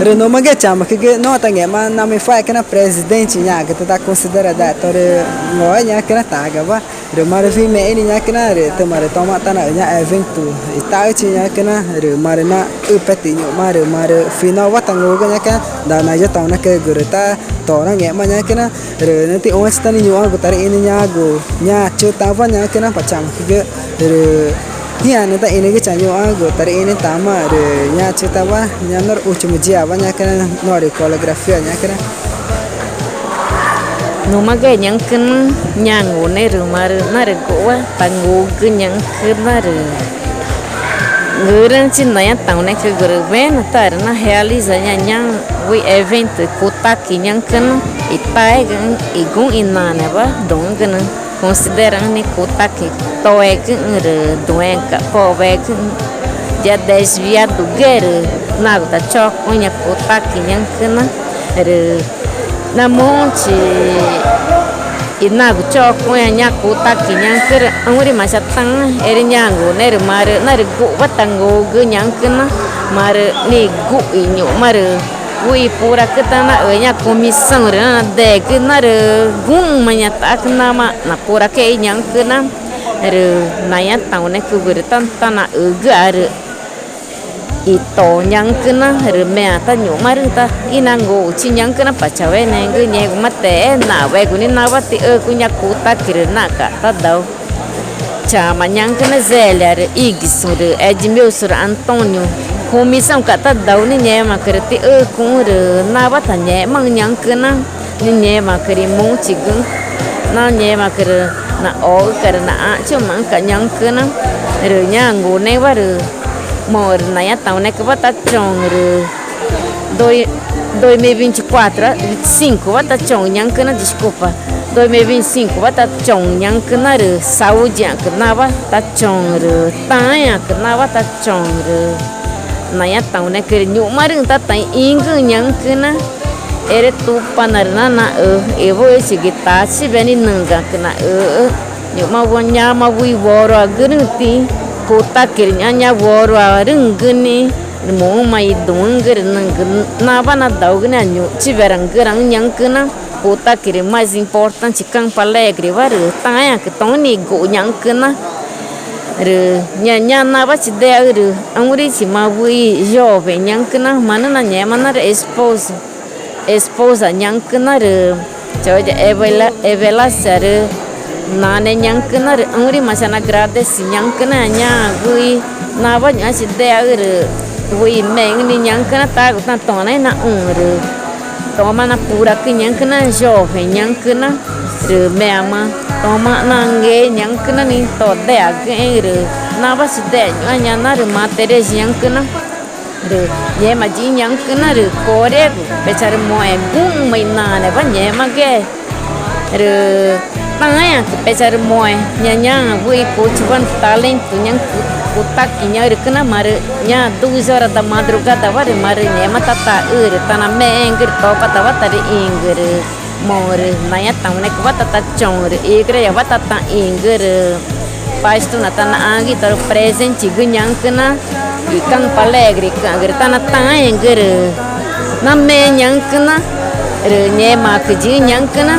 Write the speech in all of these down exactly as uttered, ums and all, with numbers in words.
Rü numagü chamücügü nuã tangẽma namaxã cüna presidente ñaãcü ta considera da torü ngoe ñaã cüna tagawa. Rü marü wüxi i meü̃ niĩ ñaã cüna rü tüma rü tomaã tanaxü ñaã evento i taxüchi ñaã cüna rü marü naxüpetü i ñu̱xma rü marü wüxi i nuã wa tangugü ñaã cüna da nayataunecügu rü ta torü nangẽxma ñaã cüna rü nüxü̃ tixũãchi ta niĩ ñuxãcü tarüxĩnü ñaãgu ñaã chütawa ñaã cüna pa chamücügü rü ñaã nüxü̃ taxĩnügü chaxã ñuxãcü tarüxĩnü tamaã rü ñaã chütawa ñaã norü último diawa ñaã cüna norü coreografia ñaã cüna. Numagü ñaã cüna ñaã ngunexü̃ rü marü narüngüxwa tangugü ñaã cüna rü ngürüxü̃chi nayataunecügu rü wena tarü na realiza ñaã ñaã wüxi evento i cutaqui ñaã cüna i taegüxü̃ i guxü̃ i naãnewa duü̃xü̃gü nüxü̃ consideraxü̃ nixĩ cutaqui toegüxü̃ rü duü̃xẽgü cowa̱xegüxü̃ ya desviadogü rü nagu tachocuxü̃ ñaã cutaqui ñaã cüna rü namuü̃chi i nagu chocuxü̃ ñaã cutaqui ñaã cüna rü ãũrima chataxü̃ erü ñaã ngunexü̃ rü marü narüngüxwa tangugü ñaã cüna marü nixĩ guxü̃ i ñu̱xma rü wüxi i puracü tanaxü ñaã comissão rü nanadegü narü guxü̃ma ñaã taxacü namaã napuracüexü̃ ñaã cüna rü nayataunecügu rü ta tanaxügüarü i to ñaã cüna rü meã ta ñu̱xmarüxü̃ ta inanguxuchi ñaã cüna pa chaueneẽgü ngẽxguma texé naxwa̱xegu nixĩ nawa tixücuxü̃ ñaã cutaqui rü naxca̱x tadau. Chama ñaã cüna Zélia rü Igson rü Edmilson rü Antônio comissãoca̱x tadau nixĩ ngẽmaãcü rü tixücuxü̃ rü nawa tangẽxmaxü̃ ñaã cüna nixĩ ngẽmaãcü rü imuũchigüxü̃ na ngẽmaãcü rü naxoxü̃ca̱x rü naxãchiü̃maxü̃ca̱x ñaã cüna rü ñaã ngunexü̃wa rü moxü̃ rü nayataunecüwa ta choü̃ rü dois, dois mil e vinte e quatro, vinte e cincowa ta choü̃ ñaã cüna, desculpa, dois mil e vinte e cincowa ta choü̃ ñaã cüna rü saúdeãcü nawa ta choü̃ rü taãẽãcü nawa ta choü̃ rü nayataunecü rü ñu̱xmarüxü̃ ta taxĩxü̃güxü̃ ñaã cüna erü Tupana rü nanaxü i wüxichigü i tachiwa nixĩ nügüãcü naxüxü̃ ñu̱xma wa ñoma wüxi i woruagürüxü̃ tixĩ cutaqui rü ñaã ñaã woruarüxü̃gü nixĩ rü muü̃ma i duü̃xü̃gü rü nügü nawa nadaugü nixĩ ñu̱xchiweraü̃güraxü̃ ñaã cüna cutaqui rü mais importante Campo Alegrewa rü taãẽãcü toxü̃́ nixĩ guxü̃ ñaã cüna rü ñaã ñaã nawa chidexaxü̃ rü ãũrüchima wüxi i jovem ñaã cüna manüxü̃ nangẽxma narü esposo, esposa ñaã cüna rü chaueya Evela-, Evelasia rü nane ñaã cüna rü ãũrüma chanagradece ñaã cüna ñaã wüxi i nawa ñu̱xma chidexaxü̃ rü wüxi i mexü̃ nixĩ ñaã cüna taxagu tama toxna ínaxũxü̃ rü toma napuracü ñaã cüna jovem ñaã cüna rü meãma toma nange ñaã cüna nixĩ todexagüxẽẽxü̃ rü nawa chidexa ñu̱xma ñaã narü materiais ñaã cüna rü ngẽma yiĩxü̃ ñaã cüna rü Coriégu pecharü moxẽ guxü̃ma i naãnewa ngẽxmagüxe rü taãẽãcü pecharü moxẽ ñaã ñaã wüxi i puchiwa talento ñaã cu-, cutaqui ñaã rü cüna marü ñaã duas horas da madrugadawa rü marü ngẽma tataxü rü tanamexẽẽgü rü topatawa tarüxĩgü rü moxü̃ rü nayataunecüwa ta tachoü̃ rü igrejawa ta taxĩgü rü pastorna tanaxãgü i torü presentgü ñaã cüna i Campo Alegrecüã̱xgü rü tanataãẽgü rü name ñaã cüna rü ngẽmaãcü yiĩxü̃ ñaã cüna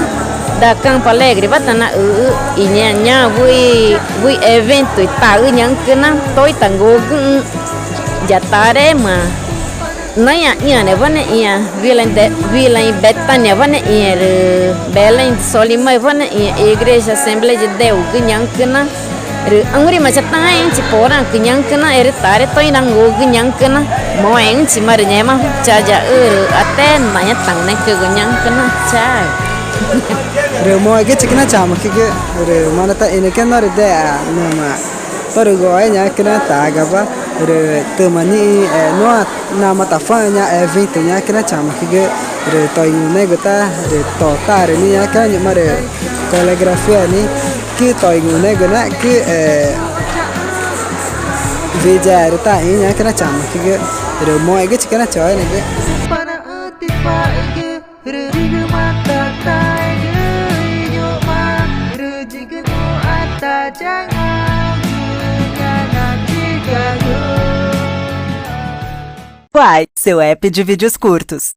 da Campo Alegrewa tanaxüxü̃ i ñaã ñaã wüxi, wüxi evento i taxü̃ ñaã cüna toxü̃ tangugüxü̃ ya tarema Naĩa ĩãnewa ne ĩxü̃, Vila em De-, Vila em Betâniawa ne ĩxü̃ rü Belém de Solimõeswa ne ĩxü̃, Igreja Assembleia de Deusgü ñaxü̃cüna rü ãũrima chataãẽxü̃chi poraãcü ñaxü̃cüna erü taré toxü̃ inangugü ñaxü̃cüna. Moxẽxü̃chima rü ngẽma chayaxü̃ rü até naña taunecügu ñaxü̃cüna. Chao. Rü moxẽgüchicüna chamücügü rü marü ta ĩnücüna norü dexa nüma torü ngoxẽ ñaxü̃cüna tagawa rü tüma nixĩ, e, nuã namaã tacuáxü̃ ñaã evento ñaxü̃cüna chamücügü rü toingunegu ta rü totarü nixĩ ñaxü̃cüna ñu̱xma rü coreografía nixĩ cü toingunegu naxca̱x, e, wiyaerü ta ĩxü̃ ñaxü̃cüna chamücügü rü moxẽgüchicüna choxü̃nügü. Rü yigümaã tataegü i ñu̱xma rü yigü nuã ta yangagü ñaã nachigagu. Quai, seu app de vídeos curtos.